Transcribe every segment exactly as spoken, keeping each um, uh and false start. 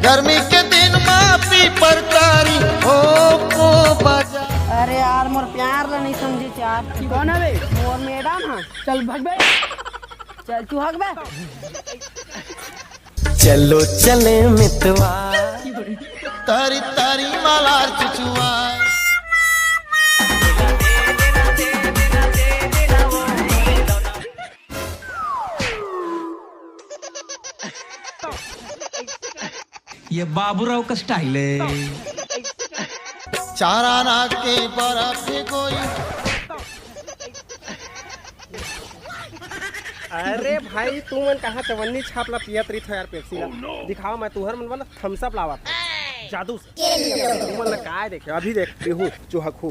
गर्मी के दिन मा पीपर तारी हो को बजा। अरे यार, मोर प्यार ला नहीं समझे यार। कौन है बे? मोर मैडम है। चल भग बे। चल तू हग बे। चलो चले मितवा। तारी तारी मालार चुचुआ। ये बाबूराव का स्टाइल है। चारा ना के बर्फ भिगोई। अरे भाई, तू मन कहाँ चवन्नी छाप ला पियत रहिथो यार, पेप्सी ला? दिखाओ, मैं तुहर मन वाला थम्स अप लावत हूँ। जादू से। तू मन ला काय देखे? अभी देख, पीहू, चुहकहू।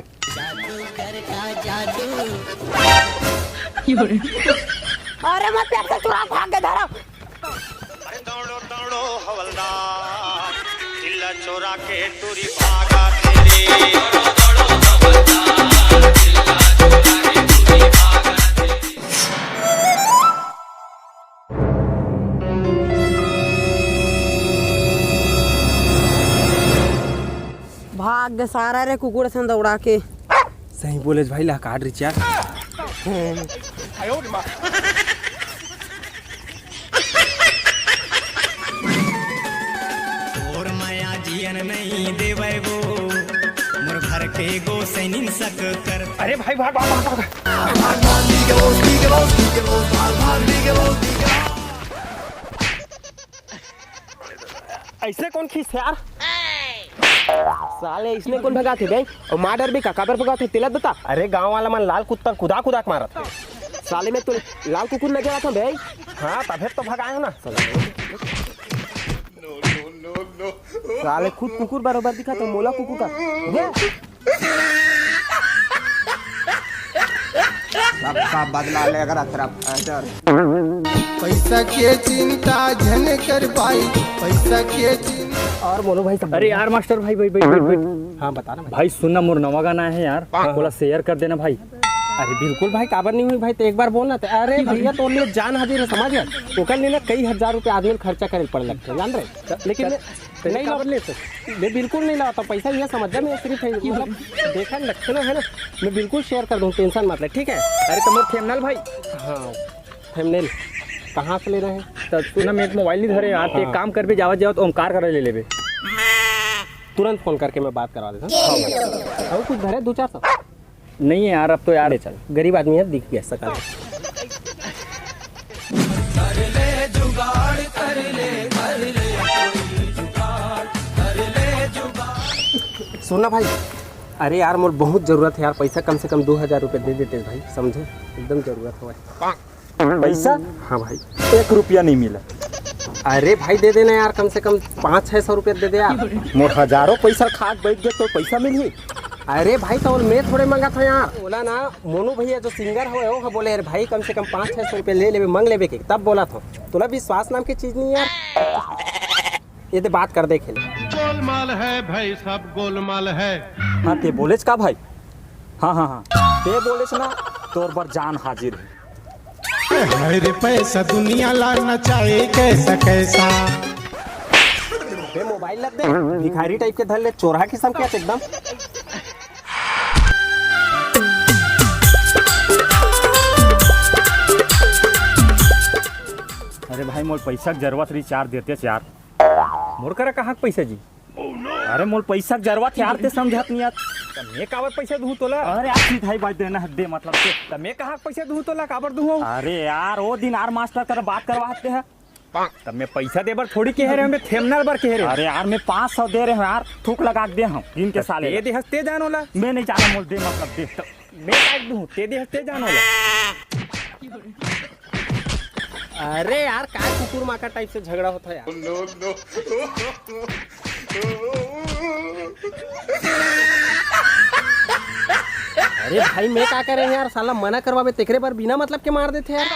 अरे मत, पेप्सी चुरा भाग के धरा। अरे दौड़ो दौड़ो हवलदार, चिल्ला चोरा के टूरी भागा तेरी। भाग गे सारा रे कुकुर असन दौड़ा के। सही बोलेस भाई, ला काट रिच यार। तोर मया जियन नहीं देवै वो, मोर घर के गोसैनिन सक कर। अरे भाई, भाग, भाग, भाग, भाग। ऐसने कौन खींच यार? साले ऐसने कौन भगाथे बे? अउ मार डरबे का? काबर भगाथे तेला बता। अरे गांव वाला मन लाल कुत्ता कुदा कुदा के मारत हे। साले मैं तो लाल कुकुर नजर आता बे। हाँ, तभे तो भगाए हो ना। साले खुद कुकुर बरोबर दिखा तो मोला कुकुर का। सबका बदला लेकर अतरा पैसा। पैसा के चिंता झन कर भाई, पैसा के चिंता। और बोलो भाई सब। अरे यार मास्टर भाई, भाई, भाई, भाई, भाई। हाँ, बता ना भाई। भाई सुन ना, मोर नवा गाना है यार, हाँ। थोड़ा शेयर कर देना भाई। अरे बिल्कुल भाई, काबर नहीं हुई भाई, तो एक बार बोलना तो। अरे भैया, तो लिए जान हाजिर है, समझ गया? ओकर लिए ना कई हजार रुपया आदमी खर्चा करे पड़ लगता है, जान रहे? लेकिन चल, मैं चल, नहीं काबर लाता। ले सर? मैं बिल्कुल नहीं लाता पैसा, ये समझ जा, मैं सिर्फ है, मतलब, देखा लक्षण है ना, मैं बिल्कुल शेयर कर दूँ, टेंशन मत ले, ठीक है? अरे तो मोर थंबनेल भाई। हाँ, थंबनेल कहाँ से लेना है? तो तू ना, मैं मोबाइल नहीं धरे यार, ते हाँ। काम कर भी जावत जावत ओमकार करा ले लेबे। तुरंत फोन करके मैं बात करवा देता हूँ। और कुछ धरे दो चार सौ? नहीं है यार, अब तो यार। ले चल, गरीब आदमी है, दिख गया सकल। सुन ना भाई, अरे यार, मोर बहुत जरूरत है यार, पैसा कम से कम दो हजार रुपये दे देते भाई, समझे, एकदम जरूरत हो। पैसा? हाँ भाई। एक रुपया नहीं मिला। अरे भाई, दे देना यार, कम से कम पाँच छः सौ रुपया दे दे यार। मोर हजारों पैसा खा के बैठ गए तो पैसा मिलही? अरे भाई, तो मैं थोड़े मंगा था यार, बोला ना, मोनू भैया जो सिंगर हो, वो बोले, "अरे भाई, कम से कम पाँच छः सौ रुपया ले लेबे, मंग लेबे के," तब बोला था। तोला विश्वास नाम की चीज नहीं यार। ये दे बात कर दे खेल। गोलमाल है भाई, सब गोलमाल है। हाँ, ते बोलेच का भाई? हाँ, हाँ, हाँ। ते बोलेच ना, तोर बर जान हाजिर है। हाय रे पैसा दुनिया ला नचाए कैसा कैसा। बे मोबाइल लग दे, भिखारी टाइप के धर ले, चोरहा किस्म के एकदम। अरे भाई, मोर पैसा के जरूरत रही, चार देते चार। मोर करा कहाँ के पैसा जी? अरे मोर पैसा के जरूरत यार, ते समझत नहीं यार। त मैं काबर पैसा दूँ तोला? अरे यार, सीधा ही बात देना है, दे मतलब दे। त मैं कहाँ के पैसा दूँ तोला, काबर दूँ? अरे यार, वो दिन आर मास्टर कर बात करवा हते हैं। त मैं पैसा दे बर थोड़ी कह रहे हूँ, मैं थंबनेल बर कह रहे हूँ। अरे यार, मैं पाँच सौ दे रहे हूँ यार, थूक लगा के दे हूँ, गिन के साले। ये दे हस्ते जान ओला। मैं नहीं जाना, मोल दे मतलब दे। मैं काट दूं, ते दे हस्ते जान ओला। अरे यार, काय कुकुर माका टाइप से झगड़ा होता है यार। अरे भाई, मैं का करे यार, साला मना करवाबे तेकरे बर बिना मतलब के मार देथे यार।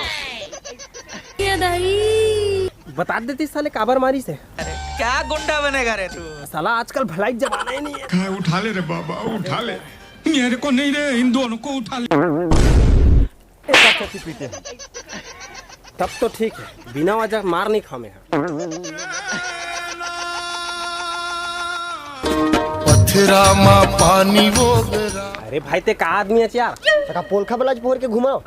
ये दाई। बता देती साले काबर मारी से। क्या गुंडा बनेगा रे तू? साला आजकल भलाई के जमाना ही नहीं है। उठा ले रे बाबा, उठा ले। मेरे को नहीं रे, इन दोनों को उठा ले। एक बार चट्टी पीटे हैं। तब तो ठीक है, बिना वजह मार नहीं खामे हैं। तेरा माँ पानी वो गरा। अरे भाई, ते का आदमी है यार? तका पोलखा बलाज पोर के घुमाओ।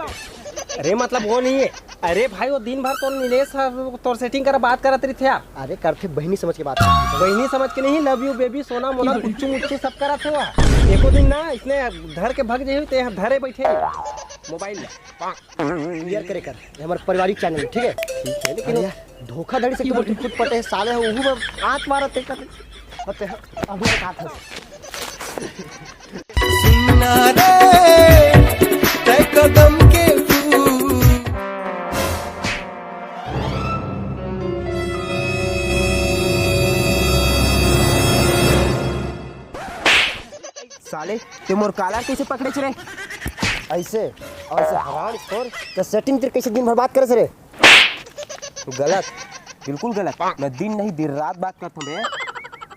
अरे मतलब वो नहीं है। अरे भाई, वो दिन भर तोर नीलेश ह, तोर सेटिंग करा बात करत रहिथे यार। अरे करथे बहिनी समझ के बात। बहिनी समझ के नहीं, लव यू बेबी, सोना मोना, कुच्चू मुच्चू सब करत हे वह। एको दिन ना इसने धर के भग जाही, ते यहाँ धरे बैठे मोबाइल ला। क्लियर करे कर, ये हमारे पारिवारिक चैनल है, ठीक है? ठीक है, लेकिन अरे वो यार, धोखाधड़ी से क्यों खुद पटे साले हो, वो आंत मारत है कर। अबे, अभी एक हाथ है। सुनना रे, तै कदम के फूल। साले, ते मोर कालर कैसे पकड़े रे? ऐसे, और ऐसे हराम खोर, तो सेटिंग तेरे कैसे दिन भर बात करे रे? गलत, बिल्कुल गलत। मैं दिन नहीं, दिन रात बात करता हूँ बे।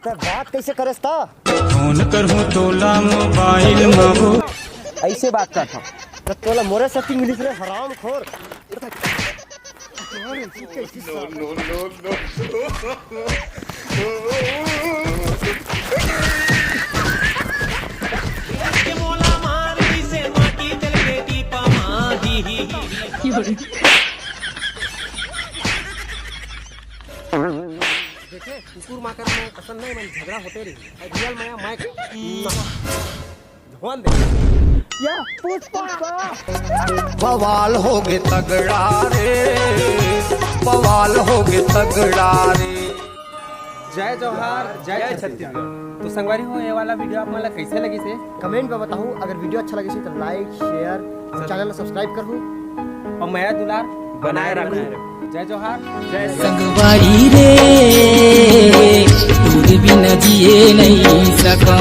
ते बात कैसे करस ता? फोन करहूँ तोला मोबाइल मा वो। ऐसे बात करता हूँ। तो तोला मोरे सेटिंग मिलिस रे, हराम खोर। देखे, कुकुर माकर में पसंद नहीं, मैं झगड़ा होते रही। रियल में मैं धोन दे। या पुष्पा। बवाल होगे तगड़ा रे, बवाल होगे तगड़ा रे। जय जोहार, जय छत्तीसगढ़। तो संगवारी हो, ये वाला वीडियो आप मन ला कैसे लगिस हे? कमेंट में बताओ। अगर वीडियो अच्छा लगिस हे तो लाइक, शेयर और चैनल ला सब्सक्राइब कर दो। और मया दुलार बनाए रखो। जय जोहार, जय संगवारी रे, तोर बिना जिए नहीं सका।